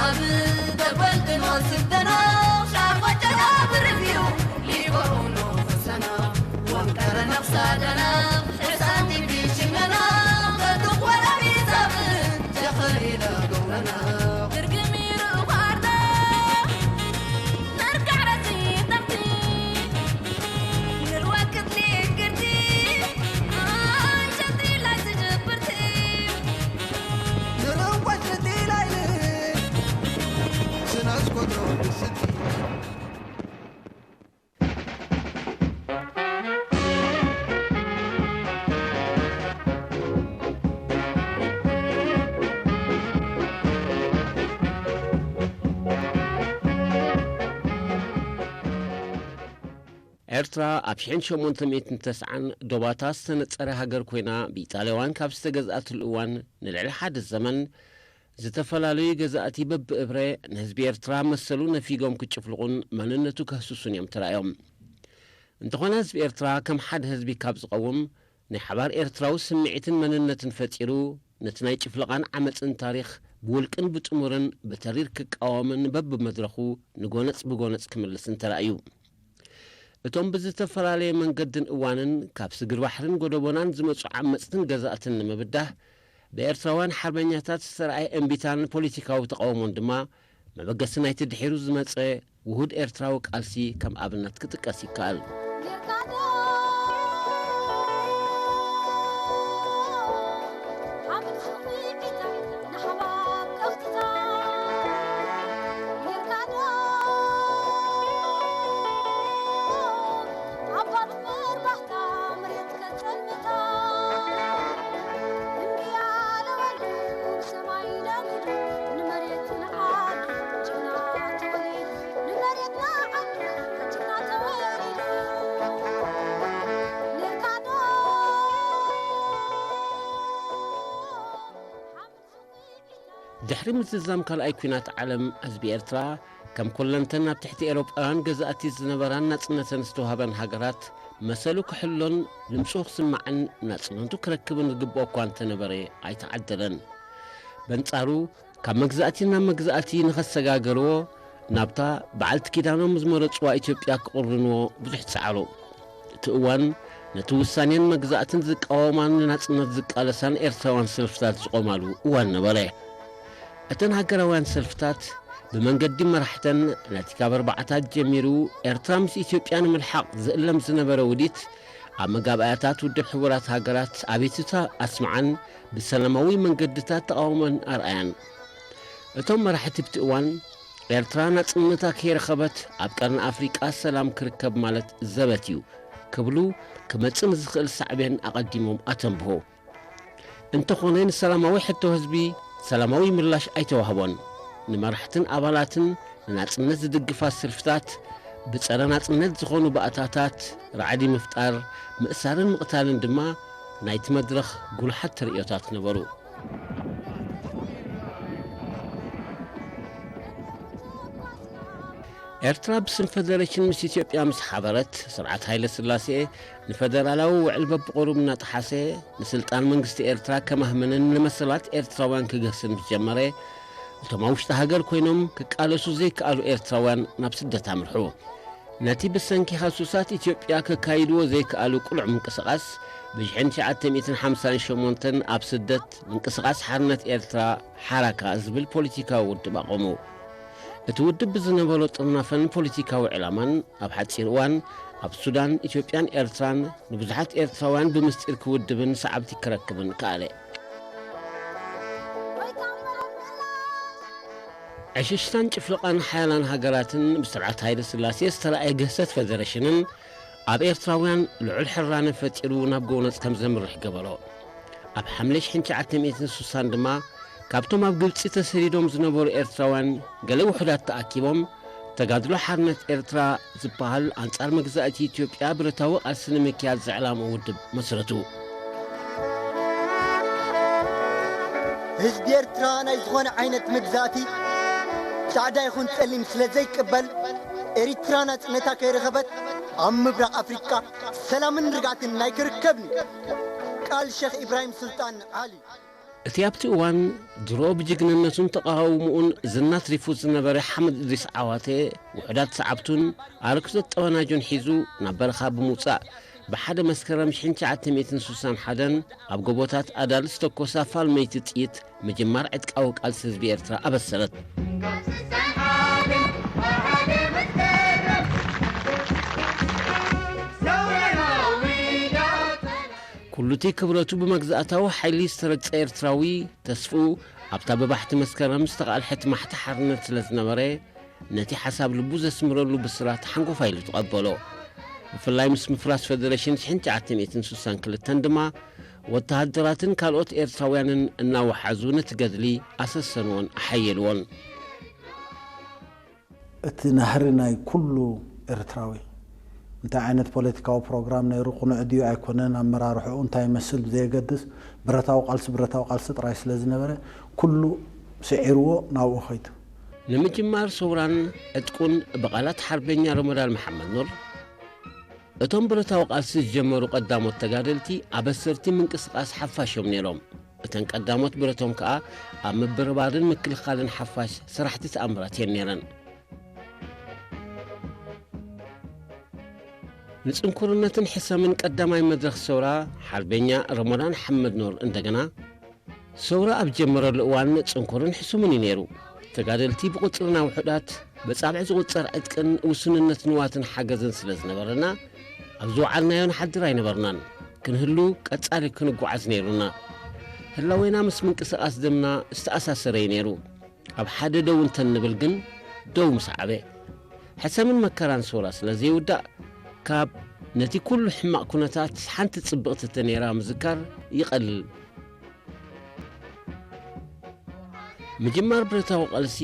ኣብ ደጎልትን ወስደና ሻቆጨና ብርፊው ሊበሩኖ ፈሰና ወንቀረና ክሳደና ሕሳንቲ ቢሽነና በዱኽ ወረቢ ዛብን ጀኸሪለ ገውረና ትርግም ይርቋርና ነርጋዕ ረሲጠምቲ ንርወክት ሊግርቲ ኣንሸቲ ላይ ትጅብርቲ ንርወክት ላይ ስናስቆጥሮ ስቲ ኤርትራ ኣብ ሽሕን ሸሞንተ ሚእትን ተስዓን ዶባታ ዝተነጸረ ሃገር ኮይና፣ ብኢጣልያውያን ካብ ዝተገዝኣትሉ እዋን ንልዕሊ ሓደ ዘመን፣ ዝተፈላለዩ ገዛእቲ በብእብረ ንህዝቢ ኤርትራ መሰሉ ነፊጎም ክጭፍልቑን መንነቱ ከህስሱን እዮም ተራእዮም። እንተኾነ ህዝቢ ኤርትራ ከም ሓደ ህዝቢ ካብ ዝቐውም፣ ናይ ሓባር ኤርትራዊ ስምዒትን መንነትን ፈጢሩ፣ ነቲ ናይ ጭፍለቓን ዓመጽን ታሪኽ ብውልቅን ብጥሙርን ብተሪር ክቃወምን በብመድረኹ ንጎነጽ ብጎነጽ ክምልስን ተራእዩ። እቶም ብዝተፈላለየ መንገድን እዋንን ካብ ስግር ባሕርን ጎደቦናን ዝመጹ ዓመጽትን ገዛእትን ንምብዳህ፣ ብኤርትራውያን ሓርበኛታት ዝተራእየ እምቢታን ፖለቲካዊ ተቓውሞን ድማ መበገሲ ናይቲ ድሒሩ ዝመጸ ውሁድ ኤርትራዊ ቃልሲ ከም ኣብነት ክጥቀስ ይከኣል። ጌርካ ዶ ሓመድ ሸኺዕካ ንሓባር ከፍትታ? ጌርካ ዶ ኣብ ባድመ እርባሕታ መሬት ከጸልምታ? እምቢ ኣለ ወልዱ ንሰማይ ነጊዱ ንመሬት ንዓዱ ጅግና ተወሊዱ። ንመሬትና ዓዱ ጅግና ተወሊዱ። ጌርካ ዶ ሓመድ ሸኺዕካ ድሕሪ ምዝዛም ካልኣይ ኲናት ዓለም፣ ህዝቢ ኤርትራ ከም ኩለንተን ኣብ ትሕቲ ኤውሮጳውያን ገዛእቲ ዝነበራን ናጽነተን ዝተዋህበን ሃገራት፣ መሰሉ ክሕሎን ድምጹ ክስማዕን ናጽነቱ ክረክብን ዝግብኦ እኳ እንተነበረ፣ ኣይተዓደለን። በንጻሩ፣ ካብ መግዛእቲ ናብ መግዛእቲ ንኸሰጋገርዎ፣ ናብታ በዓልቲ ኪዳኖም ዝመረጽዋ ኢትዮጵያ ክቕርንዎ ብዙሕ ጸዓሩ። እቲ እዋን ነቲ ውሳኔን መግዛእትን ዝቃወማን ንናጽነት ዝቃለሳን ኤርትራውያን ሰልፍታት ዝቖማሉ እዋን ነበረ። እተን ሃገራውያን ሰልፍታት ብመንገዲ መራሕተን ነቲ ካብ ኣርባዓታት ጀሚሩ ኤርትራ ምስ ኢትዮጵያ ንምልሓቕ ዝእለም ዝነበረ ውዲት ኣብ መጋባእያታት ውድብ ሕቡራት ሃገራት ኣቤቱታ ኣስምዓን ብሰላማዊ መንገድታት ተቓውሞን ኣርኣያን። እቶም መራሕቲ ኣብቲ እዋን ኤርትራ ናጽነታ ከይረኸበት ኣብ ቀርኒ ኣፍሪቃ ሰላም ክርከብ ማለት ዘበት እዩ ክብሉ ክመጽእ ንዝኽእል ሳዕቤን ኣቐዲሞም ኣተንብሁ። እንተኾነ ንሰላማዊ ሕቶ ህዝቢ ሰላማዊ ምላሽ ኣይተዋህቦን። ንመራሕትን ኣባላትን ንናጽነት ዝድግፋ ሰልፍታት ብጸረ ናጽነት ዝኾኑ ባእታታት ራዕዲ ምፍጣር፣ ምእሳርን ምቕታልን ድማ ናይቲ መድረኽ ጉሉሓት ተርእዮታት ነበሩ። ኤርትራ ብስም ፈደረሽን ምስ ኢትዮጵያ ምስ ሓበረት፣ ስርዓት ሃይለ ስላሴ ንፈደራላዊ ውዕል በብቑሩብ እናጠሓሰ፣ ንስልጣን መንግስቲ ኤርትራ ከማህምንን ንመሰላት ኤርትራውያን ክገስን ምስ ጀመረ፣ እቶም ኣብ ውሽጢ ሃገር ኮይኖም ክቃለሱ ዘይከኣሉ ኤርትራውያን ናብ ስደት ኣምርሑ። ነቲ ብሰንኪ ሃሱሳት ኢትዮጵያ ከካይድዎ ዘይከኣሉ ቅሉዕ ምንቅስቓስ፣ ብሽሕን ትሽዓተ ሚእትን ሓምሳን ሸሞንተን ኣብ ስደት ምንቅስቓስ ሓርነት ኤርትራ ሓራካ ዝብል ፖለቲካዊ ውድብ ኣቖሙ። እቲ ውድብ ብዝነበሮ ጥርናፈን ፖለቲካዊ ዕላማን ኣብ ሓጺር እዋን ኣብ ሱዳን፣ ኢትዮጵያን ኤርትራን ንብዙሓት ኤርትራውያን ብምስጢር ክውድብን ሰዓብቲ ክረክብን ከኣለ። ዕሽሽታን ጭፍለቓን ሓያላን ሃገራትን ብስርዓት ሃይለ ስላሴ ዝተራእየ ግህሰት ፈደረሽንን ኣብ ኤርትራውያን ልዑል ሕራነ ፈጢሩ ናብ ጎነጽ ከም ዘምርሕ ገበሮ። ኣብ ሓምለ ሽሕን ትሽዓተ ሚእትን ስሳን ድማ ካብቶም ኣብ ግብጺ ተሰዲዶም ዝነበሩ ኤርትራውያን ገለ ውሑዳት ተኣኪቦም፣ ተጋድሎ ሓርነት ኤርትራ ዝበሃል ኣንጻር መግዛእቲ ኢትዮጵያ ብረታዊ ቃልሲ ንምክያድ ዘዕላምኡ ውድብ መስረቱ። ህዝቢ ኤርትራ ናይ ዝኾነ ዓይነት መግዛእቲ፣ ጻዕዳ ይኹን ጸሊም፣ ስለ ዘይቅበል፣ ኤሪትራ ናጽነታ ከይረኸበት ኣብ ምብራቕ ኣፍሪቃ ሰላምን ርግኣትን ናይ ክርከብን እዩ። ቃል ሸኽ ኢብራሂም ሱልጣን ዓሊ። እቲ ኣብቲ እዋን ድሮ ብጅግንነቱን ተቓውምኡን ዝና ኣትሪፉ ዝነበረ ሓምድ እድሪስ ዓዋተ፣ ውሑዳት ሰዓብቱን ኣረግቶት ጠበናጁን ሒዙ ናብ በረኻ ብምውጻእ፣ ብሓደ መስከረም ሽሕን ትሽዓተ ሚእትን ስሳን ሓደን ኣብ ጎቦታት ኣዳል ዝተኮሳ ፋልመይቲ ጥይት ምጅማር ዕጥቃዊ ቃልሲ ህዝቢ ኤርትራ ኣበሰረት። ኩሉቲ ክብረቱ ብመግዛእታዊ ሓይሊ ዝተረግጸ ኤርትራዊ፣ ተስፍኡ ኣብታ ብባሕቲ መስከረም ዝተቓልሐት ማሕታ ሓርነት ስለ ዝነበረ፣ ነቲ ሓሳብ ልቡ ዘስምረሉ ብስራት ሓንጎፋ ኢሉ ተቐበሎ። ብፍላይ ምስ ምፍራስ ፈደረሽን ሽሕን ትሽዓተ ሚእትን ስሳን ክልተን ድማ፣ ወተሃደራትን ካልኦት ኤርትራውያንን እናወሓዙ ነቲ ገድሊ ኣሰሰንዎን ኣሓየልዎን። እቲ ናህሪ ናይ ኩሉ ኤርትራዊ፣ እንታይ ዓይነት ፖለቲካዊ ፕሮግራም ነይሩ፣ ቅኑዕ ድዩ ኣይኮነን፣ ኣመራርሕኡ እንታይ ይመስል ብዘየገድስ፣ ብረታዊ ቃልሲ፣ ብረታዊ ቃልሲ ጥራይ ስለ ዝነበረ፣ ኩሉ ስዒርዎ ናብኡ ኸይዱ። ንምጅማር ሰውራን ዕጥቁን ብቓላት ሓርበኛ ረመዳን መሓመድ ኑር፣ እቶም ብረታዊ ቃልሲ ዝጀመሩ ቀዳሞት ተጋደልቲ ኣበሰርቲ ምንቅስቓስ ሓፋሽ እዮም ነይሮም። እተን ቀዳሞት ብረቶም ከኣ ኣብ ምብርባርን ምክልኻልን ሓፋሽ ስራሕቲ ተኣምራት እየን ነይረን። ንጽንኩርነትን ሕሰምን ቀዳማይ መድረኽ ሰውራ ሓርበኛ ረመዳን ሓመድ ኑር እንደገና፣ ሰውራ ኣብ ጀመረሉ እዋን ጽንኩርን ሕሱምን እዩ ነይሩ። ተጋደልቲ ብቑጽርና ውሑዳት፣ ብጻብዕ ዝቑጸር ዕጥቅን ውሱንነት ንዋትን ሓገዝን ስለ ዝነበረና፣ ኣብ ዝወዓልናዮ ንሓድር ኣይነበርናን። ክንህሉ ቀጻሊ ክንጓዓዝ ነይሩና። ህላዌና ምስ ምንቅስቓስ ደምና ዝተኣሳሰረ እዩ ነይሩ። ኣብ ሓደ ደው እንተንብል ግን ደው ምስ ዓበ። ሕሰምን መከራን ሰውራ ስለ ዘይውዳእ፣ ካብ ነቲ ኩሉ ሕማቕ ኩነታት ሓንቲ ጽብቕቲ ተነይራ ምዝካር ይቐልል። ምጅማር ብረታዊ ቃልሲ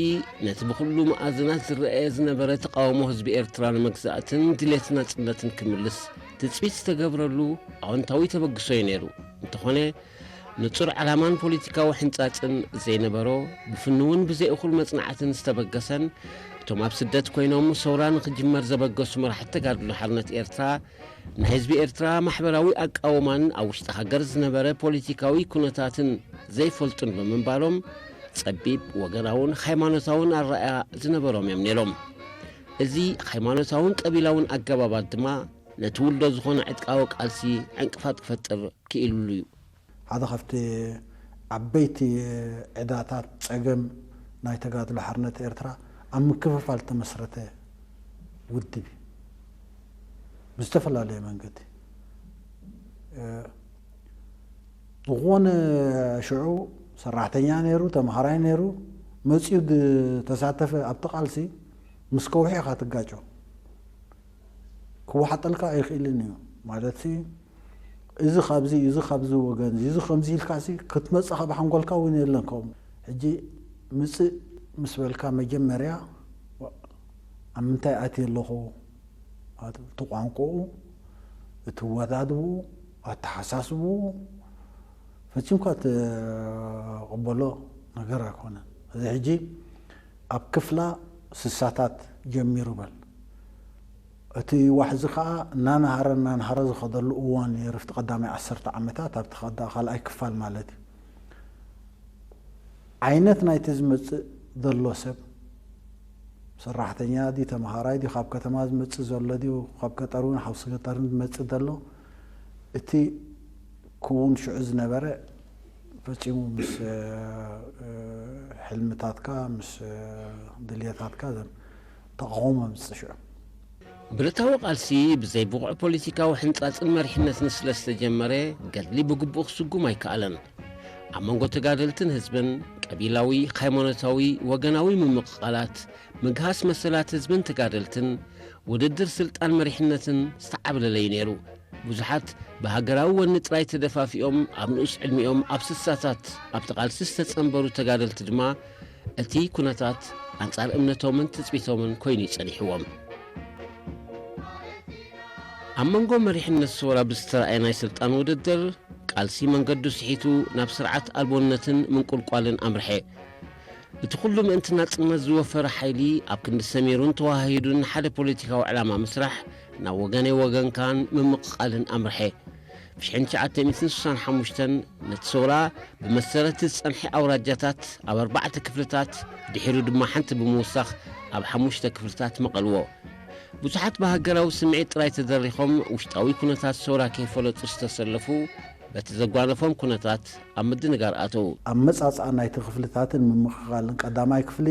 ነቲ ብኹሉ መኣዝናት ዝረኣየ ዝነበረ ተቓውሞ ህዝቢ ኤርትራ ንመግዛእትን ድሌት ናጽነትን ክምልስ ትጽቢት ዝተገብረሉ ኣወንታዊ ተበግሶ እዩ ነይሩ። እንተኾነ፣ ንጹር ዕላማን ፖለቲካዊ ሕንጻጽን ዘይነበሮ፣ ብፍኑውን ብዘይእኹል መጽናዕትን ዝተበገሰን፣ እቶም ኣብ ስደት ኮይኖም ሰውራ ንኽጅመር ዘበገሱ መራሕቲ ተጋድሎ ሓርነት ኤርትራ፣ ንህዝቢ ኤርትራ ማሕበራዊ ኣቃውማን ኣብ ውሽጢ ሃገር ዝነበረ ፖለቲካዊ ኩነታትን ዘይፈልጡን ብምንባሮም፣ ጸቢብ፣ ወገናውን ሃይማኖታውን ኣረኣእያ ዝነበሮም እዮም ነይሮም። እዚ ሃይማኖታውን ቀቢላውን ኣገባባት ድማ ነቲ ውልዶ ዝኾነ ዕጥቃዊ ቃልሲ ዕንቅፋት ክፈጥር ክኢሉሉ እዩ። ሓደ ካብቲ ዓበይቲ ዕዳታት ጸገም ናይ ተጋድሎ ሓርነት ኤርትራ ኣብ ምክፍፋል ዝተመስረተ ውድብ እዩ። ብዝተፈላለየ መንገዲ፣ እ፣ ዝኾነ ሽዑ ሰራሕተኛ ነይሩ፣ ተምሃራይ ነይሩ፣ መጺኡ ድ-፣ ተሳተፈ ኣብቲ ቃልሲ፣ ምስ ከውሒ ኢኻ ትጋጮ። ክወሓጠልካ ኣይኽእልን እዩ። ማለትሲ፣ እዚ ካብዚ፣ እዚ ካብዚ ወገን፣ እዚ ከምዚ ኢልካሲ ክትመጽእ ካብ ሓንጎልካ እውን የለን ከምኡ። ሕጂ ምጽእ ምስ በልካ መጀመርያ፣ ኣብ ምንታይ ኣትየ ኣለኹ? እቲ ቋንቋኡ፣ እቲ ወዳድብኡ፣ ኣተሓሳስብኡ ፈጺምካ ትቕበሎ ነገር ኣይኮነን። እዚ ሕጂ ኣብ ክፍላ ስሳታት ጀሚሩ በል። እቲ ዋሕዚ ኸኣ እናነሃረ፣ እናነሃረ ዝኸደሉ እዋን ነይሩ፣ ኣብቲ ቀዳማይ ዓሰርተ ዓመታት፣ ኣብቲ ኸዳ-፣ ካልኣይ ክፋል ማለት እዩ። ዓይነት ናይቲ ዝመጽእ ዘሎ ሰብ፣ ሰራሕተኛ ድዩ፣ ተምሃራይ ድዩ፣ ካብ ከተማ ዝመጽእ ዘሎ ድዩ፣ ካብ ገጠር እውን፣ ሓውሲ ገጠርን ዝመጽእ ዘሎ፣ እቲ ክውን ሽዑ ዝነበረ ፈጺሙ ምስ፣ እ፣ ሕልምታትካ፣ ምስ፣ እ፣ ድልየታትካ ዘም-፣ ተቓውሞ ምጽእ ሽዑ። ብረታዊ ቃልሲ ብዘይ ብቑዕ ፖለቲካዊ ሕንጻጽን መሪሕነትን ስለ ዝተጀመረ፣ ገድሊ ብግቡእ ክስጉም ኣይከኣለን። ኣብ መንጎ ተጋደልትን ህዝብን፣ ቀቢላዊ፣ ሃይማኖታዊ፣ ወገናዊ ምምቕቓላት፣ ምግሃስ መሰላት ህዝብን ተጋደልትን፣ ውድድር ስልጣን መሪሕነትን ዝተዓብለለ እዩ ነይሩ። ብዙሓት ብሃገራዊ ወኒ ጥራይ ተደፋፊኦም፣ ኣብ ንኡስ ዕድሚኦም ኣብ ስሳታት ኣብቲ ቃልሲ ዝተጸንበሩ ተጋደልቲ ድማ፣ እቲ ኩነታት ኣንጻር እምነቶምን ትጽቢቶምን ኮይኑ እዩ ጸኒሕዎም። ኣብ መንጎ መሪሕነት ሰውራ ብዝተራእየ ናይ ስልጣን ውድድር፣ ቃልሲ መንገዱ ስሒቱ ናብ ስርዓት ኣልቦነትን ምንቁልቋልን ኣምርሐ። እቲ ኩሉ ምእንቲ ናጽነት ዝወፈረ ሓይሊ ኣብ ክንዲ ሰሚሩን ተዋሃሂዱን ንሓደ ፖለቲካዊ ዕላማ ምስራሕ ናብ ወገነይ ወገንካን ምምቕቓልን ኣምርሐ። ብ ሽሕን ትሽዓተ ሚእትን ስሳን ሓሙሽተን ነቲ ሰውራ ብመሰረት ዝጸንሐ ኣውራጃታት ኣብ ኣርባዕተ ክፍልታት፣ ድሒሩ ድማ ሓንቲ ብምውሳኽ ኣብ ሓሙሽተ ክፍልታት መቐልዎ። ብዙሓት ብሃገራዊ ስምዒት ጥራይ ተደሪኾም ውሽጣዊ ኩነታት ሰውራ ከይፈለጡ ዝተሰለፉ በቲ ዘጓነፎም ኩነታት ኣብ ምድንጋር ኣተዉ። ኣብ መጻጽኣ ናይቲ ክፍልታትን ምምኽኻልን ቀዳማይ ክፍሊ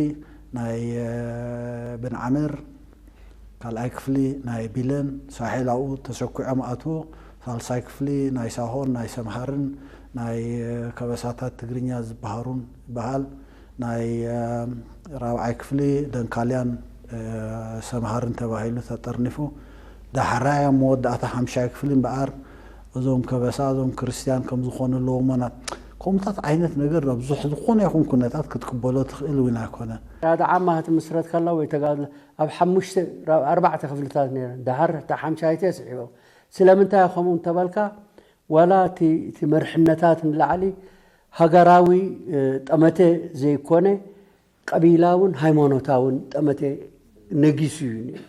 ናይ ብንዓመር፣ ካልኣይ ክፍሊ ናይ ቢለን ሳሒል ኣብኡ ተሰኪዖም ኣትዎ። ሳልሳይ ክፍሊ ናይ ሳሆን ናይ ሰምሃርን ናይ ከበሳታት ትግርኛ ዝበሃሩን ይበሃል። ናይ ራብዓይ ክፍሊ ደንካልያን ሰምሃርን ተባሂሉ ተጠርኒፉ። ዳሕራይ ኣብ መወዳእታ ሓምሻይ ክፍሊ እምበኣር እዞም ከበሳ እዞም ክርስትያን ከም ዝኾኑ ኣለዎ እሞ ናብ ከምኡታት ዓይነት ነገር ኣብ ዝኾነ ይኹን ኩነታት ክትቅበሎ ትኽእል እውን ኣይኮነን። ያደ ዓማ ክትምስረት ከላ ወይ ተጋድሎ ኣብ ሓሙሽተ ኣብ ኣርባዕተ ክፍልታት ነይረን። ደሓር እታ ሓምሻይቲ ስዒቦም። ስለምንታይ ከምኡ እንተበልካ ዋላ እቲ መርሕነታት ንላዕሊ ሃገራዊ ጠመተ ዘይኮነ ቀቢላውን ሃይማኖታውን ጠመተ ነጊሱ እዩ ነይሩ።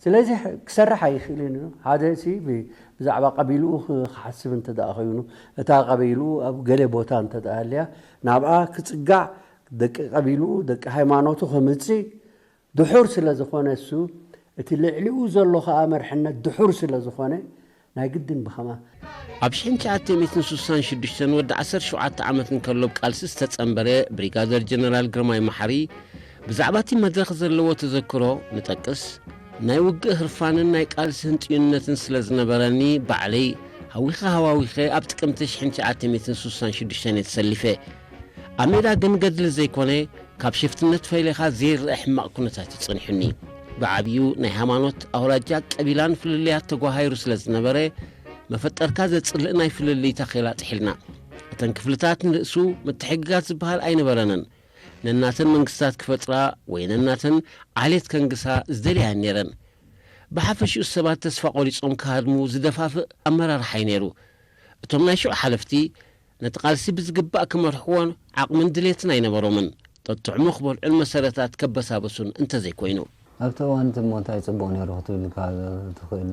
ስለዚ ክሰርሕ ኣይኽእልን እዩ። ሓደ ሲ ብዛዕባ ቀቢልኡ ክሓስብ እንተ ደኣ ኮይኑ እታ ቀቢልኡ ኣብ ገለ ቦታ እንተ ደኣ ሃልያ ናብኣ ክጽጋዕ ደቂ ቀቢልኡ ደቂ ሃይማኖቱ ከምጽእ ድሑር ስለ ዝኾነ እሱ እቲ ልዕሊኡ ዘሎ ከኣ መርሕነት ድሑር ስለ ዝኾነ ናይ ግድን ብኸማ ኣብ ሽሕን ትሽዓተ ሚእትን ስሳን ሽዱሽተን ወዲ ዓሰርተ ሸውዓተ ዓመት እንከሎ ብቃልሲ ዝተጸንበረ ብሪጋደር ጀነራል ግርማይ መሓሪ ብዛዕባ እቲ መድረኽ ዘለዎ ተዘክሮ ንጠቅስ። ናይ ውግእ ህርፋንን ናይ ቃልሲ ህንጥዩነትን ስለ ዝነበረኒ ባዕለይ ሃዊኸ ሃዋዊኸ ኣብ ጥቅምቲ ሽሕን ትሽዓተ ሚእትን ስሳን ሽዱሽተን እየ ተሰሊፈ። ኣብ ሜዳ ግን ገድሊ ዘይኮነ ካብ ሽፍትነት ፈሊኻ ዘይረኣ ሕማቕ ኩነታት እዩ ጸኒሑኒ። ብዓብዩ ናይ ሃይማኖት ኣውራጃ ቀቢላን ፍልልያት ተጓሃይሩ ስለ ዝነበረ መፈጠርካ ዘጽልእ ናይ ፍልልይ ታኼላ ጥሒልና። እተን ክፍልታት ንርእሱ ምትሕግጋዝ ዝበሃል ኣይነበረንን። ነናተን መንግስታት ክፈጥራ ወይ ነናተን ዓሌት ከንግሳ ዝደልያ ነይረን። ብሓፈሽኡ ሰባት ተስፋ ቆሪጾም ክሃድሙ ዝደፋፍእ ኣመራርሓ እዩ ነይሩ። እቶም ናይ ሽዑ ሓለፍቲ ነቲ ቃልሲ ብዝግባእ ክመርሕዎን ዓቕምን ድሌትን ኣይነበሮምን። ጠጥዕሙ ክበልዑን መሰረታት ከበሳበሱን እንተዘይኮይኑ። ኣብቲ እዋን እቲ እሞ እንታይ ጽቡቕ ነይሩ ክትብል ኢኻ ትኽእል?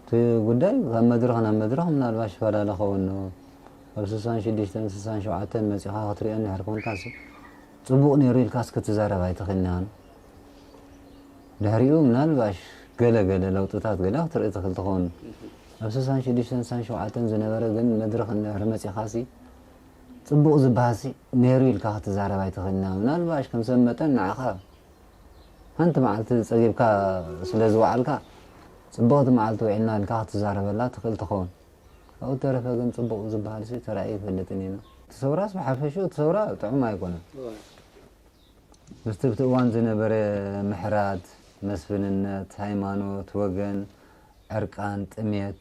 እቲ ጉዳይ ካብ መድረኽ ናብ መድረኽ ምናልባሽ ይፈላለ ኸውን። ኣብ ስሳን ሽዱሽተን ስሳን ሸውዓተን መጺኻ ክትሪኦ እንድሕር ኮንካሲ ጽቡቕ ነይሩ ኢልካስ ክትዛረብ ኣይትኽእልን ኢኻ። ድሕሪኡ ምናልባሽ ገለ ገለ ለውጥታት ገለ ክትርኢ ትኽእል ትኸውን። ኣብ ስሳን ሽዱሽተን ስሳን ሸውዓተን ዝነበረ ግን መድረኽ እንድሕር መጺኻሲ ጽቡቕ ዝበሃልሲ ነይሩ ኢልካ ክትዛረብ ኣይትኽእልን ኢኻ። ምናልባሽ ከም ሰብ መጠን ንዓኻ ሓንቲ መዓልቲ ጸጊብካ ስለ ዝወዓልካ ጽብቕቲ መዓልቲ ውዒልና ኢልካ ክትዛረበላ ትኽእል ትኸውን። ካብኡ ተረፈ ግን ጽቡቕ ዝበሃልሲ ተራእዩ ይፈልጥን ኢና። እቲ ሰውራስ ብሓፈሽኡ እቲ ሰውራ ጥዑም ኣይኮነን። ምስቲ ኣብቲ እዋን ዝነበረ ምሕራድ፣ መስፍንነት፣ ሃይማኖት፣ ወገን፣ ዕርቃን፣ ጥሜት፣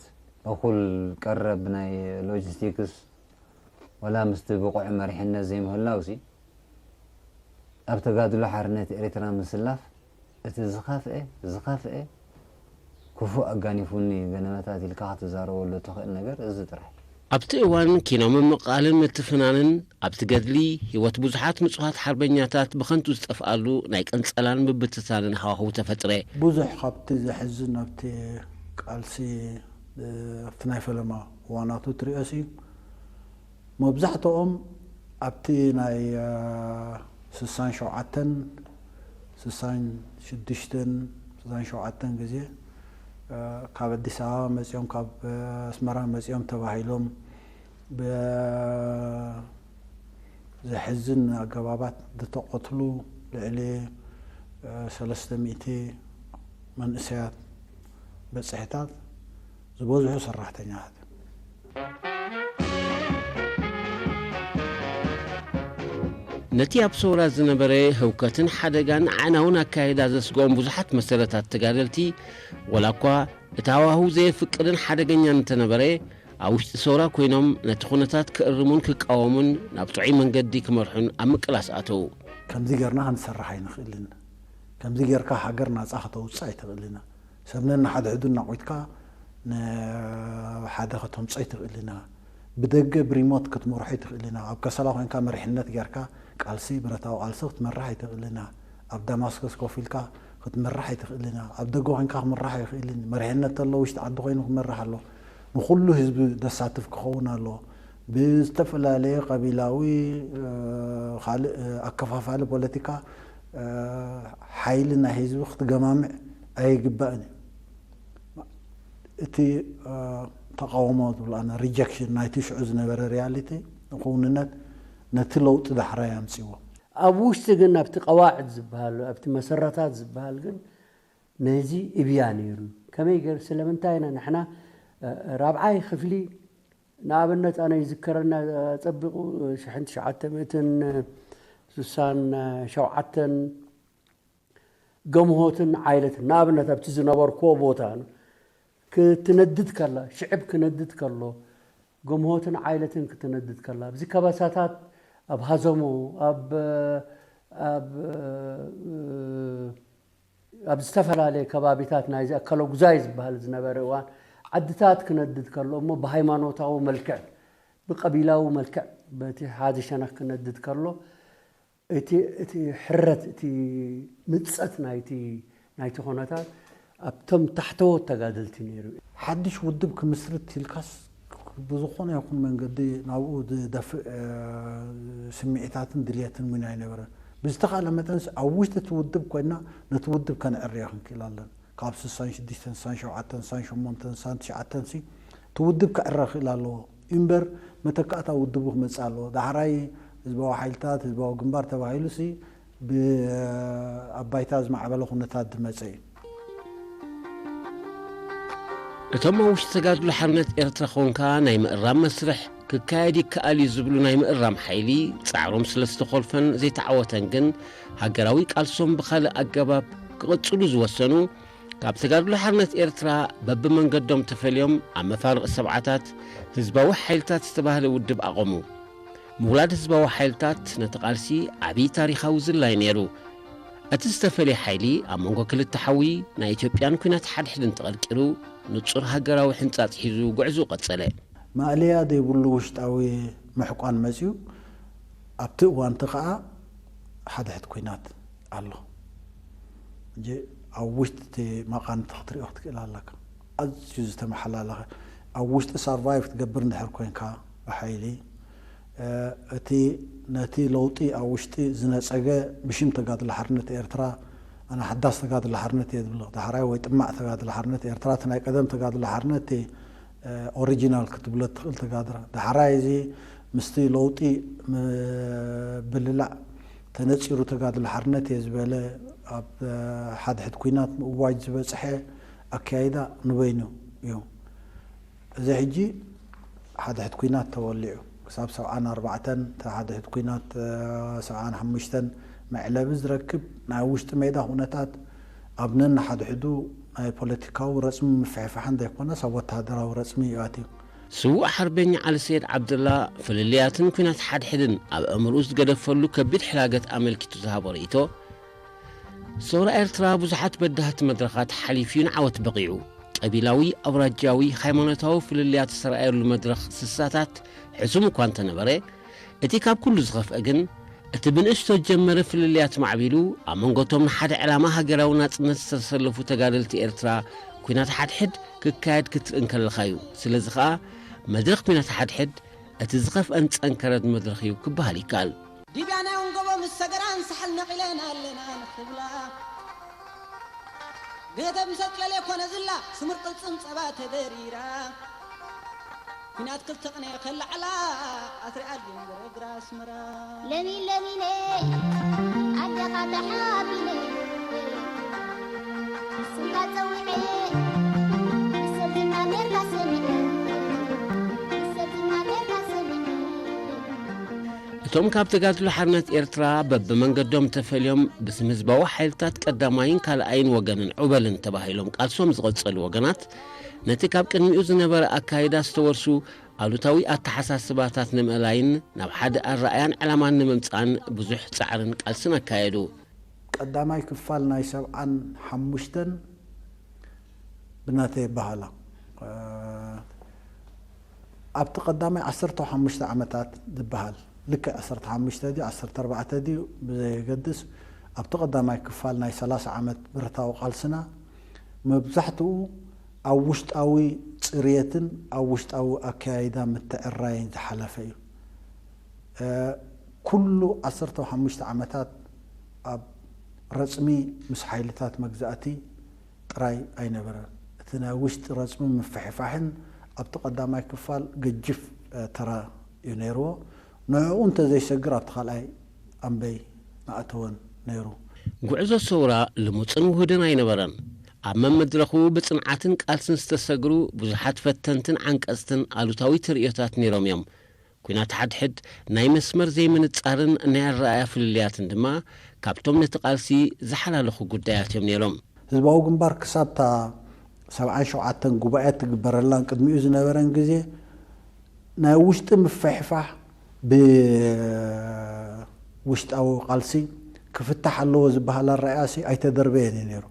እኹል ቀረብ ናይ ሎጂስቲክስ፣ ወላ ምስቲ ብቑዕ መሪሕነት ዘይምህላውሲ፣ ኣብ ተጋድሎ ሓርነት ኤርትራ ምስላፍ እቲ ዝኸፍኤ፣ ዝኸፍኤ ክፉእ ኣጋኒፉኒ ገነመታት ኢልካ ክትዛረበሉ እትኽእል ነገር እዚ ጥራሕ። ኣብቲ እዋን ኪኖ ምምቕቓልን ምትፍናንን ኣብቲ ገድሊ ህይወት ብዙሓት ንጹሃት ሓርበኛታት ብኸንቱ ዝጠፍኣሉ ናይ ቅንጸላን ምብትታንን ሃዋህው ተፈጥረ። ብዙሕ ካብቲ ዘሕዝን ኣብቲ ቃልሲ፣ እ፣ ኣብቲ ናይ ፈለማ እዋናቱ ትሪኦሲ መብዛሕትኦም ኣብቲ ናይ፣ እ፣ ስሳን ሸውዓተን፣ ስሳን ሽዱሽተን፣ ስሳን ሸውዓተን ግዜ፣ እ፣ ካብ ኣዲስ ኣበባ መጺኦም፣ ካብ፣ እ፣ ኣስመራ መጺኦም ተባሂሎም ብዘሕዝን ኣገባባት ዝተቐትሉ ልዕሊ፣ እ፣ ሰለስተ ሚእቲ መንእሰያት በጽሕታት ዝበዝሑ ሰራሕተኛታት እዮም። ነቲ ኣብ ሰውራ ዝነበረ ህውከትን ሓደጋን ኣዕናውን ኣካይዳ ዘስግኦም ብዙሓት መሰረታት ተጋደልቲ፣ ወላ እኳ እቲ ሃዋህው ዘየፍቅድን ሓደገኛን እንተነበረ፣ ኣብ ውሽጢ ሰውራ ኮይኖም ነቲ ኩነታት ክእርሙን ክቃወሙን ናብ ጥዑይ መንገዲ ክመርሑን ኣብ ምቅላስ ኣተዉ። ከምዚ ጌርና ክንሰርሕ ኣይንኽእልን፣ ከምዚ ጌርካ ሃገር ናጻ ከተውጽእ ኣይትኽእልን ኢና። ሰብ ነንሓድሕዱ እናቖትካ ንሓደ ከተምጾ ኣይትኽእልን ኢና። ብደገ ብሪሞት ክትመርሖ ኣይትኽእልን ኢና። ኣብ ከሰላ ኮይንካ መሪሕነት ጌርካ ቃልሲ፣ ብረታዊ ቃልሲ ክትመርሕ ኣይትኽእልን ኢና። ኣብ ዳማስኮስ ኮፍ ኢልካ ክትመርሕ ኣይትኽእልን ኢና። ኣብ ደገ ኮይንካ ክምራሕ ኣይኽእልን። መሪሕነት ተሎ ውሽጢ ዓዲ ኮይኑ ክመርሕ ኣሎ። ንኹሉ ህዝቢ ዘሳትፍ ክኸውን ኣለዎ። ብዝተፈላለየ ቀቢላዊ፣ እ፣ ካልእ፣ እ፣ ኣከፋፋሊ ፖለቲካ፣ እ፣ ሓይሊ ናይ ህዝቢ ክትገማምዕ ኣይግባእን እዩ። እቲ፣ እ፣ ተቃውሞ ዝብሎ ኣነ ሪጀክሽን ናይቲ ሽዑ ዝነበረ ሪያሊቲ፣ ክውንነት፣ ነቲ ለውጢ ዳሕራይ ኣምጺዎ። ኣብ ውሽጢ ግን ኣብቲ ቀዋዕድ ዝበሃል፣ ኣብቲ መሰረታት ዝበሃል ግን ነዚ እብያ ነይሩ። ከመይ ገር-፣ ስለምንታይ ኢና ንሕና፣ እ፣ ራብዓይ ክፍሊ ንኣብነት ኣነ ይዝከረና ጸቢቑ ሽሕን ትሽዓተ ሚእትን ስሳን ሸውዓተን ገምሆትን ዓይለትን ንኣብነት ኣብቲ ዝነበርክዎ ቦታ ክትነድድ ከላ፣ ሽዕብ ክነድድ ከሎ፣ ገምሆትን ዓይለትን ክትነድድ ከላ፣ ኣብዚ ከባሳታት ኣብ ሃዘሞ፣ ኣብ፣ ኣብ፣ ኣብ ዝተፈላለየ ከባቢታት ናይዚ ኣከለጉዛይ ዝበሃል ዝነበረ እዋን ዓድታት ክነድድ ከሎ እሞ ብሃይማኖታዊ መልክዕ፣ ብቀቢላዊ መልክዕ፣ በቲ ሓደ ሸነኽ ክነድድ ከሎ፣ እቲ፣ እቲ ሕረት፣ እቲ ምጸት ናይቲ፣ ናይቲ ኩነታት ኣብቶም ታሕተዎት ተጋደልቲ ነይሩ። ሓድሽ ውድብ ክምስርት ኢልካስ ብዝኾነ ይኹን መንገዲ ናብኡ ዝደፍእ፣ እ፣ ስምዒታትን ድልየትን እውን ኣይነበረን። ብዝተኻእለ መጠንስ ኣብ ውሽጢ እቲ ውድብ ኮይና ነቲ ውድብ ከነዕርዮ ክንክእል ኣለና። ካብ ስሳን ሽዱሽተን፣ ስሳን ሸውዓተን፣ ስሳን ሸሞንተን፣ ስሳን ትሽዓተን ሲ እቲ ውድብ ክዕረ ክእል ኣለዎ። እምበር መተካእታ ውድቡ ክመጽእ ኣለዎ። ዳሕራይ ህዝባዊ ሓይልታት፣ ህዝባዊ ግንባር ተባሂሉ ሲ ብ-፣ ኣብ ባይታ ዝማዕበለ ኩነታት ዝመጸ እዩ። እቶም ኣብ ውሽጢ ተጋድሎ ሓርነት ኤርትራ ኾንካ ናይ ምእራም መስርሕ ክካየድ ይከኣል እዩ ዝብሉ ናይ ምእራም ሓይሊ ጻዕሮም ስለ ዝተኾልፈን ዘይተዓወተን ግን ሃገራዊ ቃልሶም ብኻልእ ኣገባብ ክቕጽሉ ዝወሰኑ ካብ ተጋድሎ ሓርነት ኤርትራ በብመንገዶም ተፈልዮም ኣብ መፋርቕ ሰብዓታት ህዝባዊ ሓይልታት ዝተባህለ ውድብ ኣቐሙ። ምውላድ ህዝባዊ ሓይልታት ነቲ ቃልሲ ዓብዪ ታሪኻዊ ዝላይ ነይሩ። እቲ ዝተፈልየ ሓይሊ ኣብ መንጎ ክልተ ሓዊ ናይ ኢትዮጵያን ኲናት ሓድሕድን ተቐርቂሩ ንጹር ሃገራዊ ሕንጻጽ ሒዙ ጉዕዞኡ ቀጸለ። ማእለያ ዘይብሉ ውሽጣዊ ምሕቋን መጺኡ ኣብቲ እዋንቲ ከኣ ሓድሕድ ኲናት ኣሎ። ሕጂ ኣብ ውሽጢ እቲ መቓንቲ ክትሪኦ ክትክእል ኣለካ። ኣዝዩ ዝተመሓላለኸ ኣብ ውሽጢ ሳርቫይቭ ክትገብር እንድሕር ኮይንካ ብሓይሊ እቲ ነቲ ለውጢ ኣብ ውሽጢ ዝነጸገ ብሽም ተጋድሎ ሓርነት ኤርትራ ኣነ ሓዳስ ተጋድሎ ሓርነት እየ ዝብል ዳሕራይ ወይ ጥማዕ ተጋድሎ ሓርነት ኤርትራ እቲ ናይ ቀደም ተጋድሎ ሓርነት እቲ ኦሪጂናል ክትብሎ ትኽእል ተጋድራ ዳሕራይ እዚ ምስቲ ለውጢ ብልላዕ ተነጺሩ ተጋድሎ ሓርነት እየ ዝበለ ኣብ ሓድሕድ ኲናት ምእዋጅ ዝበጽሐ ኣካይዳ ንበይኑ እዩ። እዚ ሕጂ ሓድሕድ ኲናት ተወሊዑ ክሳብ ሰብዓን ኣርባዕተን እቲ ሓድሕድ ኲናት ሰብዓን ሓሙሽተን መዕለቢ ዝረክብ ናይ ውሽጢ ሜዳ ኩነታት ኣብ ነንሓድሕዱ ናይ ፖለቲካዊ ረጽሚ ምፍሕፋሕን ዘይኮነስ ኣብ ወተሃደራዊ ረጽሚ እዩ ኣትዩ። ስዉእ ሓርበኛ ዓሊ ሰይድ ዓብደላ ፍልልያትን ኲናት ሓድሕድን ኣብ ኣእምርኡ ዝገደፈሉ ከቢድ ሕላገት ኣመልኪቱ ዝሃቦ ርእይቶ፣ ሰውራ ኤርትራ ብዙሓት በዳህቲ መድረኻት ሓሊፉ እዩ ንዓወት በቒዑ። ቀቢላዊ፣ ኣውራጃዊ፣ ሃይማኖታዊ ፍልልያት ዝተረኣየሉ መድረኽ ስሳታት ሕሱም እኳ እንተነበረ፣ እቲ ካብ ኩሉ ዝኸፍአ ግን እቲ ብንእሽቶ ዝጀመረ ፍልልያት ማዕቢሉ ኣብ መንጎ እቶም ንሓደ ዕላማ ሃገራዊ ናጽነት ዝተሰለፉ ተጋደልቲ ኤርትራ ኲናት ሓድሕድ ክካየድ ክትርኢ እንከለኻ እዩ። ስለዚ ኸኣ መድረኽ ኲናት ሓድሕድ እቲ ዝኸፍአን ዝጸንከረን መድረኽ እዩ ክበሃል ይከኣል። ዲብያ ናይ ወንጎቦ ምስ ሰገራን ሳሕል ነቒለን ኣለና ንኽብላ። ቤተ ምሰጥ ለሌ ኮነ ዝላ ስሙር ቅልጽም ጸባ ተደሪራ። ኲናት ክልተ ቅነ ከለዓላ ኣትሪኣል ግንግረግራ ኣስመራ። ለሚን ለሚነ ኣደኻ ተሓቢነ ስምካ ጸዊዐ ንሰብ ዝናገርካ ሰሚዐ ንሰብ ዝናገርካ ሰሚዐ። እቶም ካብ ተጋድሎ ሓርነት ኤርትራ በብመንገዶም ተፈልዮም ብስም ህዝባዊ ሓይልታት ቀዳማይን ካልኣይን ወገንን ዑበልን ተባሂሎም ቃልሶም ዝቐጸሉ ወገናት፣ ነቲ ካብ ቅድሚኡ ዝነበረ ኣካይዳ ዝተወርሱ ኣሉታዊ ኣተሓሳስባታት ንምእላይን ናብ ሓደ ኣረኣያን ዕላማን ንምምጻእን ብዙሕ ጻዕርን ቃልስን ኣካየዱ። ቀዳማይ ክፋል ናይ ሰብዓን ሓሙሽተን ብናተይ ኣበሃህላ ኣብቲ ቀዳማይ ዓሰርተ ሓሙሽተ ዓመታት ዝበሃል ልክዕ ዓሰርተ ሓሙሽተ ድዩ ዓሰርተ ኣርባዕተ ድዩ ብዘየገድስ ኣብቲ ቀዳማይ ክፋል ናይ ሰላሳ ዓመት ብረታዊ ቃልስና መብዛሕትኡ ኣብ ውሽጣዊ ጽርየትን ኣብ ውሽጣዊ ኣከያይዳ ምትዕራይን ዝሓለፈ እዩ። እ፣ ኩሉ ዓሰርተ ሓሙሽተ ዓመታት ኣብ ረጽሚ ምስ ሓይልታት መግዛእቲ ጥራይ ኣይነበረን። እቲ ናይ ውሽጢ ረጽሚ ምፍሕፋሕን ኣብቲ ቀዳማይ ክፋል ገጅፍ፣ እ፣ ተራ እዩ ነይርዎ። ንዕኡ እንተዘይሰግር ኣብቲ ካልኣይ ኣምበይ ምኣተወን ነይሩ። ጉዕዞ ሰውራ ልሙጽን ውሁድን ኣይነበረን። ኣብ መመድረኹ ብጽንዓትን ቃልስን ዝተሰግሩ ብዙሓት ፈተንትን ዓንቀጽትን ኣሉታዊ ተርእዮታት ነይሮም እዮም። ኲናት ሓድሕድ ናይ መስመር ዘይምንጻርን ናይ ኣረኣእያ ፍልልያትን ድማ ካብቶም ነቲ ቃልሲ ዝሓላለኹ ጉዳያት እዮም ነይሮም። ህዝባዊ ግንባር ክሳብ እታ ሰብዓን ሸውዓተን ጉባኤ ትግበረላን ቅድሚኡ ዝነበረን ግዜ ናይ ውሽጢ ምፍሕፋሕ ብውሽጣዊ ቃልሲ ክፍታሕ ኣለዎ ዝበሃል ኣረኣእያሲ ኣይተደርበየን እዩ ነይሩ።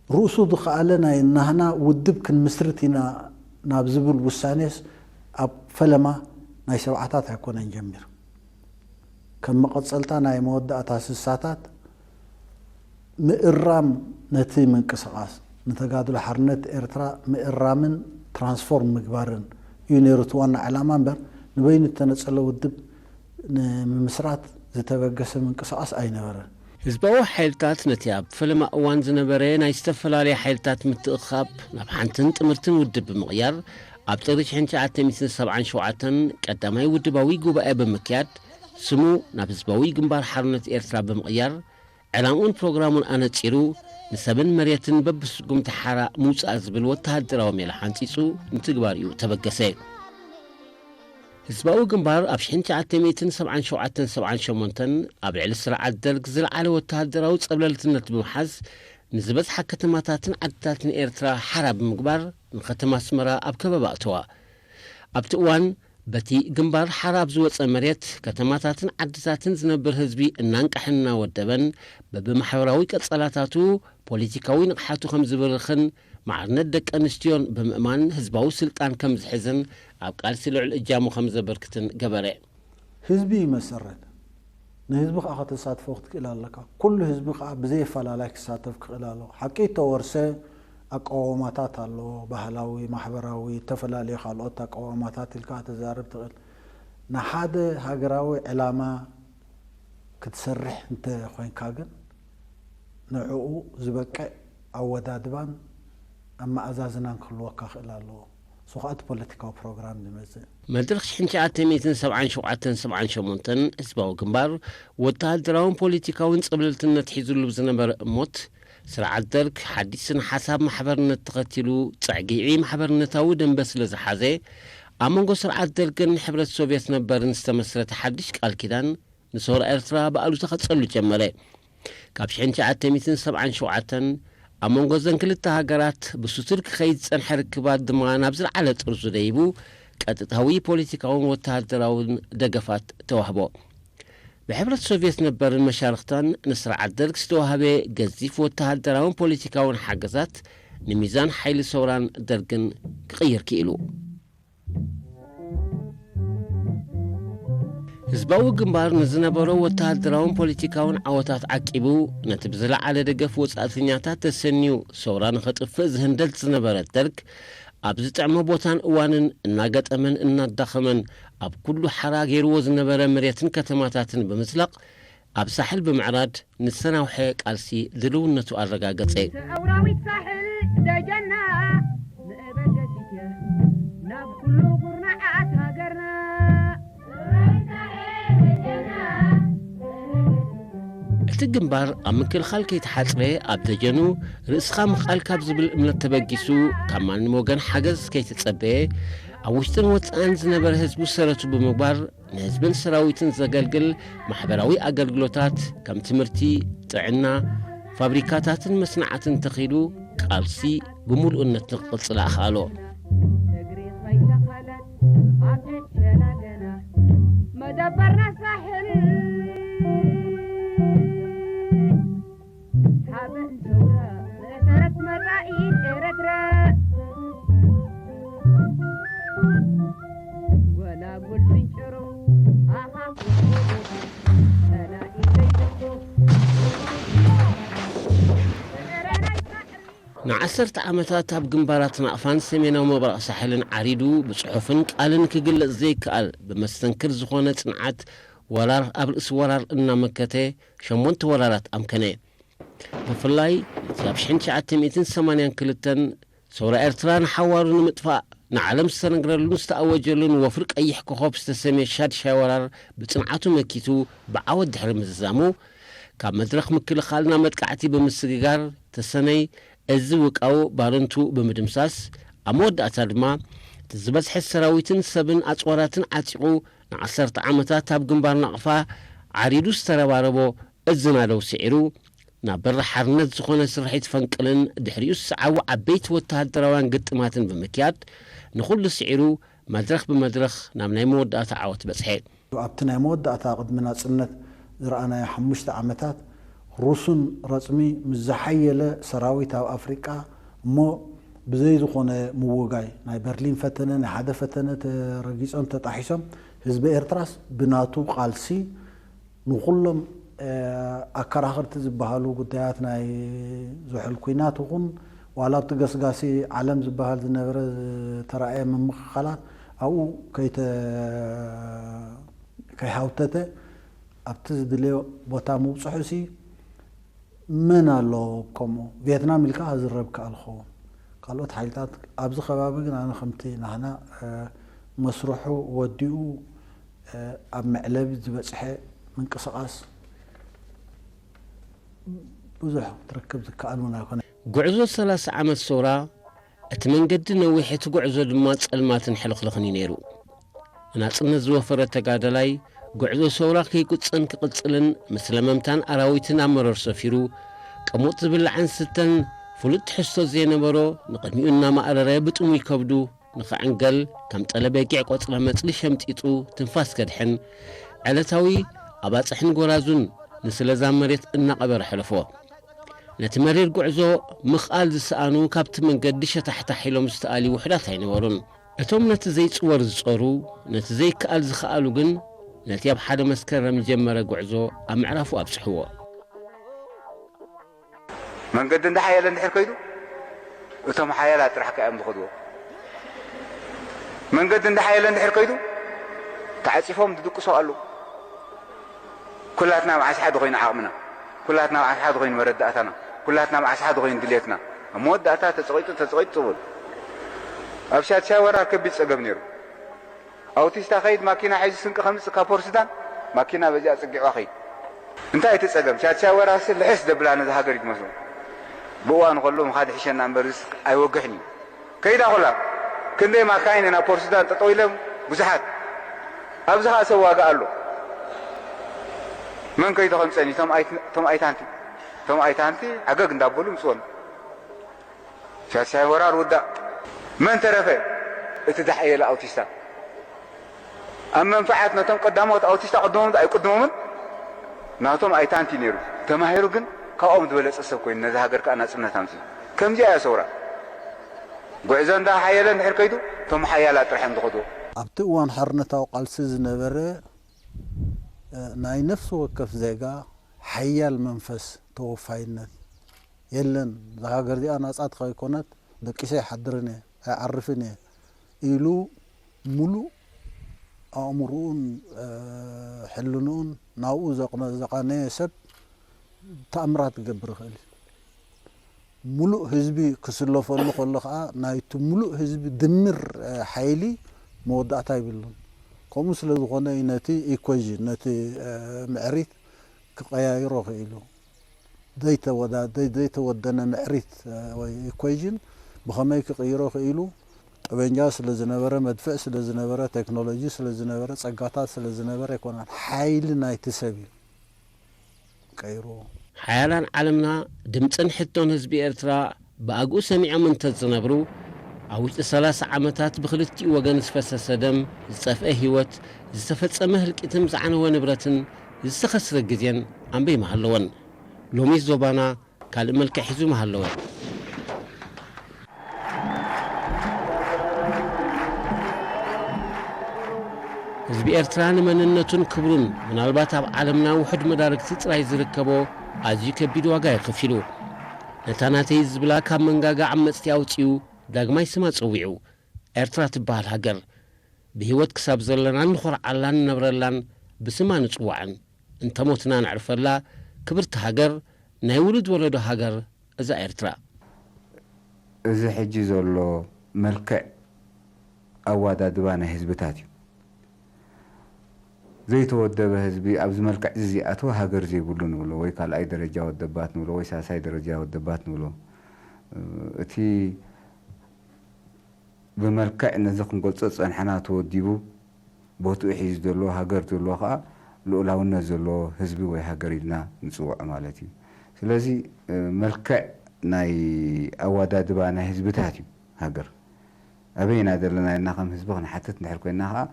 ርእሱ ዝኸኣለ ናይ ናህና ውድብ ክንምስርት ኢና ናብ ዝብል ውሳኔስ ኣብ ፈለማ ናይ ሰብዓታት ኣይኮነን ጀሚሩ። ከም መቐጸልታ ናይ መወዳእታ ስሳታት ምእራም ነቲ ምንቅስቓስ ንተጋድሎ ሓርነት ኤርትራ ምእራምን ትራንስፎርም ምግባርን እዩ ነይሩ እቲ ዋና ዕላማ እምበር ንበይኑ እተነጸለ ውድብ ንምምስራት ዝተበገሰ ምንቅስቓስ ኣይነበረን። ህዝባዊ ሓይልታት ነቲ ኣብ ፈለማ እዋን ዝነበረ ናይ ዝተፈላለያ ሓይልታት ምትእኽኻብ ናብ ሓንትን ጥምርትን ውድብ ብምቕያር ኣብ ጥሪ ሽሕን ትሽዓተ ሚእትን ሰብዓን ሸውዓተን ቀዳማይ ውድባዊ ጉባኤ ብምክያድ ስሙ ናብ ህዝባዊ ግንባር ሓርነት ኤርትራ ብምቕያር ዕላምኡን ፕሮግራሙን ኣነጺሩ ንሰብን መሬትን በብስጉምቲ ሓራ ምውጻእ ዝብል ወተሃደራዊ ሜላ ሓንጺጹ ንትግባር እዩ ተበገሰ። ህዝባዊ ግንባር ኣብ ሽሕን ትሽዓተ ሚእትን ሰብዓን ሸውዓተን ሰብዓን ሸሞንተን ኣብ ልዕሊ ስርዓት ደርግ ዝለዓለ ወተሃደራዊ ጸብለልትነት ብምሓዝ ንዝበዝሓ ከተማታትን ዓድታትን ኤርትራ ሓራ ብምግባር ንከተማ ኣስመራ ኣብ ከበባ ኣእተዋ። ኣብቲ እዋን በቲ ግንባር ሓራ ኣብ ዝወጸ መሬት ከተማታትን ዓድታትን ዝነብር ህዝቢ እናንቀሐን እናወደበን በብማሕበራዊ ቀጸላታቱ ፖለቲካዊ ንቕሓቱ ከም ዝበርኽን ማዕርነት ደቂ ኣንስትዮን ብምእማን ህዝባዊ ስልጣን ከም ዝሕዝን ኣብ ቃልሲ ልዑል እጃሙ ከም ዘበርክትን ገበረ። ህዝቢ ይመሰረት። ንህዝቢ ከኣ ከተሳትፎ ክትክእል ኣለካ። ኩሉ ህዝቢ ከኣ ብዘይ ኣፈላላይ ክሳተፍ ክኽእል ኣለዎ። ሓቂ እተወርሰ ኣቃውማታት ኣለዎ። ባህላዊ፣ ማሕበራዊ፣ ዝተፈላለዩ ካልኦት ኣቃውማታት ኢልካ ተዛርብ ትኽእል። ንሓደ ሃገራዊ ዕላማ ክትሰርሕ እንተ ኾይንካ ግን ንዕኡ ዝበቅዕ ኣወዳድባን ኣመኣዛዝናን ክህልወካ ክእል ኣለዎ። እሱ ኸኣ እቲ ፖለቲካዊ ፕሮግራም ዝመጽእ። መድረኽ ሽሕን ትሽዓተ ሚእትን ሰብዓን ሸውዓተን ሰብዓን ሸሞንተን ህዝባዊ ግንባር ወተሃደራውን ፖለቲካውን ጸብለልትነት ሒዙሉ ብዝነበረ እሞት ስርዓት ደርግ ሓዲስ ስነ ሓሳብ ማሕበርነት ተኸቲሉ ጸግዒ ማሕበርነታዊ ደንበ ስለ ዝሓዘ ኣብ መንጎ ስርዓት ደርግን ሕብረት ሶቭየት ነበርን ዝተመስረተ ሓድሽ ቃል ኪዳን ንሰውራ ኤርትራ ብኣሉታ ከጸሉ ጀመረ። ካብ ሽሕን ትሽዓተ ሚእትን ሰብዓን ሸውዓተን ኣብ መንጎ እዘን ክልተ ሃገራት ብስቱር ክኸይድ ዝጸንሐ ርክባት ድማ ናብ ዝለዓለ ጥርዙ ደይቡ ቀጥታዊ ፖለቲካውን ወተሃደራውን ደገፋት ተዋህቦ። ብሕብረት ሶቭየት ነበርን መሻርኽታን ንስርዓት ደርግ ዝተዋህበ ገዚፍ ወተሃደራውን ፖለቲካውን ሓገዛት ንሚዛን ሓይሊ ሰውራን ደርግን ክቕይር ክኢሉ። ህዝባዊ ግንባር ንዝነበሮ ወተሃደራውን ፖለቲካውን ዓወታት ዓቂቡ ነቲ ብዝለዓለ ደገፍ ወጻእተኛታት ተሰንዩ ሰውራ ንኸጥፍእ ዝህንደድ ዝነበረ ደርግ ኣብ ዝጥዕሞ ቦታን እዋንን እናገጠመን እናዳኸመን ኣብ ኩሉ ሓራ ገይርዎ ዝነበረ መሬትን ከተማታትን ብምስላቕ ኣብ ሳሕል ብምዕራድ ንዝተናውሐ ቃልሲ ድልውነቱ ኣረጋገጸ። ሰውራዊት ሳሕል ደጀና ምእበደት ኢትያ ናብ ኩሉ ኩርናዓት ሃገርና። እቲ ግንባር ኣብ ምክልኻል ከይተሓጽረ ኣብ ደጀኑ ርእስኻ ምኽኣል ካብ ዝብል እምነት ተበጊሱ ካብ ማንም ወገን ሓገዝ ከይተጸበየ ኣብ ውሽጥን ወጻእን ዝነበረ ህዝቡ ሰረቱ ብምግባር ንህዝብን ሰራዊትን ዘገልግል ማሕበራዊ ኣገልግሎታት ከም ትምህርቲ፣ ጥዕና፣ ፋብሪካታትን መጽናዕትን ተኺሉ ቃልሲ ብምሉእነት ንክቕጽል ኣኽኣሎ። እግሪ ኸይተኸለት ኣብ ሸላገና መደበርና ሳሕል ሓበን ሰውራ መሰረት መጻኢት ኤረትራ። ጎላጉል ስንጭሮ ኣኻ ጸላኢ ዘይደግፍ። ንዓሰርተ ዓመታት ኣብ ግንባራት ናቕፋን ሰሜናዊ ምብራቕ ሳሕልን ዓሪዱ ብጽሑፍን ቃልን ክግለጽ ዘይከኣል ብመስተንክር ዝኾነ ጽንዓት ወራር ኣብ ርእሲ ወራር እናመከተ ሸሞንተ ወራራት ኣምከነ። ብፍላይ ነቲ ኣብ ሽሕን ትሽዓተ ሚእትን ሰማንያን ክልተን ሰውራ ኤርትራ ንሓዋሩ ንምጥፋእ ንዓለም ዝተነግረሉን ዝተኣወጀሉን ወፍሪ ቀይሕ ኮኸብ ዝተሰምየ ሻድሻይ ወራር ብጽንዓቱ መኪቱ ብዓወት ድሕሪ ምዝዛሙ፣ ካብ መድረኽ ምክልኻል ናብ መጥቃዕቲ ብምስግጋር ተሰነይ እዚ ውቃው ባረንቱ ብምድምሳስ፣ ኣብ መወዳእታ ድማ እቲ ዝበዝሐ ሰራዊትን ሰብን ኣጽዋራትን ዓጺቑ ንዓሰርተ ዓመታት ኣብ ግንባር ናቕፋ ዓሪዱ ዝተረባረቦ እዚ ናደው ስዒሩ፣ ናብ በሪ ሓርነት ዝኾነ ስርሒት ፈንቅልን ድሕሪኡ ዝሰዓቡ ዓበይቲ ወተሃደራውያን ግጥማትን ብምክያድ፣ ንኹሉ ስዒሩ መድረኽ ብመድረኽ ናብ ናይ መወዳእታ ዓወት በጽሐ። ኣብቲ ናይ መወዳእታ ቅድሚ ናጽነት ዝረኣናዮ ሓሙሽተ ዓመታት፣ ሩሱን ረጽሚ ምስ ዝሓየለ ሰራዊት ኣብ ኣፍሪቃ እሞ ብዘይ ዝኾነ ምውጋይ፣ ናይ በርሊን ፈተነ፣ ናይ ሓደ ፈተነ ተረጊጾም ተጣሒሶም፣ ህዝቢ ኤርትራስ ብናቱ ቃልሲ ንኹሎም፣ እ፣ ኣከራኸርቲ ዝበሃሉ ጉዳያት ናይ ዝሑል ኲናት ይኹን ዋላ ኣብቲ ገስጋሲ ዓለም ዝበሃል ዝነበረ ዝተራእየ ምምኽኻላት ኣብኡ ከይተ-፣ ከይሃውተተ ኣብቲ ዝድልዮ ቦታ ምብጽሑሲ መን ኣሎ ከምኡ? ቪየትናም ኢልካ ክዝረብ ከኣል ክኸውን። ካልኦት ሓይልታት ኣብዚ ከባቢ ግን ኣነ ከምቲ ናህና፣ እ፣ መስርሑ ወዲኡ፣ እ፣ ኣብ መዕለቢ ዝበጽሐ ምንቅስቓስ ብዙሕ ክትረክብ ዝከኣል እውን ኣይኮነ። ጉዕዞ ሰላሳ ዓመት ሰውራ፣ እቲ መንገዲ ነዊሕ፣ እቲ ጉዕዞ ድማ ጸልማትን ሕልኽልኽን እዩ ነይሩ። ንናጽነት ዝወፈረ ተጋዳላይ፣ ጉዕዞ ሰውራ ከይቁጸን ክቕጽልን ምስ ለመምታን ኣራዊትን ኣብ መረር ሰፊሩ፣ ቅሙጥ ዝብላዕን ዝተን ፍሉጥ ትሕዝቶ ዘይነበሮ፣ ንቕድሚኡ እናማእረረ ብጥሙይ ከብዱ ንኽዕንገል፣ ከም ጠለ በጊዕ ቆጽረ መጽሊ ሸምጢጡ ትንፋስ ከድሕን፣ ዕለታዊ ኣባጽሕን ጎራዙን ንስለዛ መሬት እናቐበረ ሕለፎ። ነቲ መሪር ጉዕዞ ምኽኣል ዝሰኣኑ ካብቲ መንገዲ ሸታሕታሕ ኢሎም ዝተኣልዩ ውሑዳት ኣይነበሩን። እቶም ነቲ ዘይጽወር ዝጾሩ፣ ነቲ ዘይከኣል ዝኸኣሉ ግን፣ ነቲ ኣብ ሓደ መስከረም ዝጀመረ ጉዕዞ ኣብ ምዕራፉ ኣብጽሕዎ። መንገዲ እንዳሓየለ እንድሕር ከይዱ፣ እቶም ሓያላት ጥራሕ ከኣ እዮም ዝኸድዎ። መንገዲ እንዳሓየለ እንድሕር ከይዱ፣ ተዓጺፎም ዝድቅሱ ኣለዉ። ኩላትና መዓስ ሓደ ኮይኑ ዓቕምና፣ ኩላትና መዓስ ሓደ ኮይኑ መረዳእታና፣ ኩላትና መዓስ ሓደ ኮይኑ ድሌትና፣ ኣብ መወዳእታ ተጸቒጡ፣ ተጸቒጡ ጽቡል። ኣብ ሻድሻይ ወራር ከቢድ ጸገም ነይሩ። ኣውቲስታ ከይድ ማኪና ሒዙ ስንቂ ከምጽእ ካብ ፖርት ሱዳን፣ ማኪና በዚኣ ጽጊዕዋ ከይድ። እንታይ እቲ ጸገም? ሻድሻይ ወራርሲ ልሕስ ደብላ ነዚ ሃገር እዩ ትመስሎ። ብእዋኑ ከሎ ምኻድ ይሕሸና እምበር ዝስ ኣይወግሕን እዩ። ከይዳ ኩላ ክንደይ ማካይን ናብ ፖርት ሱዳን ጠጠው ኢለን ብዙሓት። ኣብዚ ኸኣ ሰብ ዋጋ ኣሎ። መን ከይተኸምጸን እዩ? እቶም ኣይት-፣ እቶም ኣይታንቲ፣ እቶም ኣይታንቲ ዓገግ እንዳበሉ ምጽወን። ሻድሻይ ወራር ውዳእ። መን ተረፈ? እቲ ዳሕኤለ ኣውቲስታ። ኣብ መንፈዓት ነቶም ቀዳሞት ኣውቲስታ ቅድሞም ኣይቅድሞምን ናቶም ኣይታንቲ ነይሩ። ተማሂሩ ግን ካብኦም ዝበለጸ ሰብ ኮይኑ ነዛ ሃገር ከኣ ናጽነት ኣምጺኡ። ከምዚኣ እያ ሰውራ። ጉዕዞ እንዳ ሓየለ እንድሕር ከይዱ፣ እቶም ሓያላት ጥራሕ እዮም ዝኸድዎ። ኣብቲ እዋን ሓርነታዊ ቃልሲ ዝነበረ፣ እ፣ ናይ ነፍሲ ወከፍ ዜጋ ሓያል መንፈስ ተወፋይነት የለን። እዛ ሃገር እዚኣ ናጻ ተኸይኮነት ደቂሰ ኣይሓድርን እየ፣ ኣይዓርፍን እየ ኢሉ ሙሉእ ኣእምሮኡን፣ እ፣ ሕልንኡን ናብኡ ዘቕነ-፣ ዘቐነየ ሰብ ተኣምራት ክገብር ይኽእል እዩ። ሙሉእ ህዝቢ ክስለፈሉ ከሎ ኸዓ ናይቲ ሙሉእ ህዝቢ ድምር፣ እ፣ ሓይሊ መወዳእታ የብሉን። ከምኡ ስለ ዝኾነ እዩ ነቲ ኢኩዌዥን፣ ነቲ፣ እ፣ ምዕሪት ክቐያይሮ ክኢሉ። ዘይተወዳ-፣ ዘይ-፣ ዘይተወደነ ምዕሪት፣ እ፣ ወይ ኢኩዌዥን ብኸመይ ክቕይሮ ክኢሉ? ጠበንጃ ስለ ዝነበረ፣ መድፍዕ ስለ ዝነበረ፣ ቴክኖሎጂ ስለ ዝነበረ፣ ጸጋታት ስለ ዝነበረ ኣይኮነን። ሓይሊ ናይቲ ሰብ እዩ ቀይርዎ። ሓያላን ዓለምና ድምጽን ሕቶን ህዝቢ ኤርትራ ብኣግኡ ሰሚዖም እንተዝነብሩ፣ ኣብ ውሽጢ ሰላሳ ዓመታት ብኽልቲኡ ወገን ዝፈሰሰ ደም፣ ዝጠፍአ ህይወት፣ ዝተፈጸመ ህልቂትን ዝዓነወ ንብረትን፣ ዝተኸስረ ግዜን ኣንበይ ምሃለወን። ሎሚ ዞባና ካልእ መልክዕ ሒዙ ምሃለወ። ህዝቢ ኤርትራ ንመንነቱን ክብሩን ምናልባት ኣብ ዓለምና ውሑድ መዳርግቲ ጥራይ ዝርከቦ ኣዝዩ ከቢድ ዋጋ እዩ ከፊሉ። ነታ ናተይ ዝብላ ካብ መንጋጋ ዓመጽቲ ኣውጺኡ ዳግማይ ስማ ጸዊዑ። ኤርትራ ትበሃል ሃገር ብህይወት ክሳብ ዘለናን ንኾርዓላን ንነብረላን ብስማ ንጽዋዕን እንተሞትና ነዕርፈላ ክብርቲ ሃገር፣ ናይ ውሉድ ወለዶ ሃገር እዛ ኤርትራ። እዚ ሕጂ ዘሎ መልክዕ ኣዋዳድባ ናይ ህዝብታት እዩ። ዘይተወደበ ህዝቢ ኣብዚ መልክዕ እዚ ዝኣተወ ሃገር ዘይብሉ ንብሎ፣ ወይ ካልኣይ ደረጃ ወደባት ንብሎ፣ ወይ ሳልሳይ ደረጃ ወደባት ንብሎ። እቲ ብመልክዕ ነዚ ክንገልጾ ዝጸንሐና ተወዲቡ ቦትኡ ሒዙ ዘሎ ሃገር ዘለዎ ከኣ ልኡላውነት ዘለዎ ህዝቢ ወይ ሃገር ኢልና ንጽውዖ ማለት እዩ። ስለዚ መልክዕ ናይ ኣዋዳድባ ናይ ህዝብታት እዩ ሃገር። ኣበይና ዘለና ኢልና ከም ህዝቢ ክንሓትት እንድሕር ኮይንና ከኣ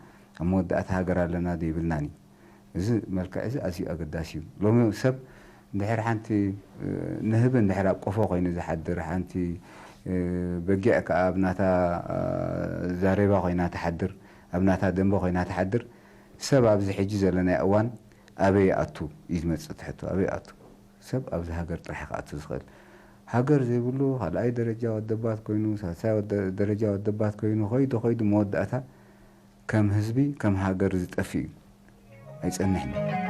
ኣብ መወዳእታ ሃገር ኣለና ዘይብልናን እዩ። እዚ መልክዕ እዚ ኣዝዩ ኣገዳሲ እዩ። ሎሚ ሰብ እንድሕር ሓንቲ ንህቢ እንድሕር ኣብ ቆፎ ኮይኑ ዝሓድር፣ ሓንቲ በጊዕ ከኣ ኣብ ናታ ዛሬባ ኮይና ትሓድር፣ ኣብ ናታ ደንበ ኮይና ትሓድር። ሰብ ኣብዚ ሕጂ ዘለናዮ እዋን ኣበይ ይኣቱ እዩ ዝመጽእ እቲ ሕቶ፣ ኣበይ ይኣቱ? ሰብ ኣብዚ ሃገር ጥራሕ ክኣቱ ዝኽእል። ሃገር ዘይብሉ ካልኣይ ደረጃ ወደባት ኮይኑ፣ ሳልሳይ ደረጃ ወደባት ኮይኑ ኸይዱ ኸይዱ መወዳእታ ከም ህዝቢ ከም ሃገር ዝጠፍእ እዩ፣ ኣይጸንሕን።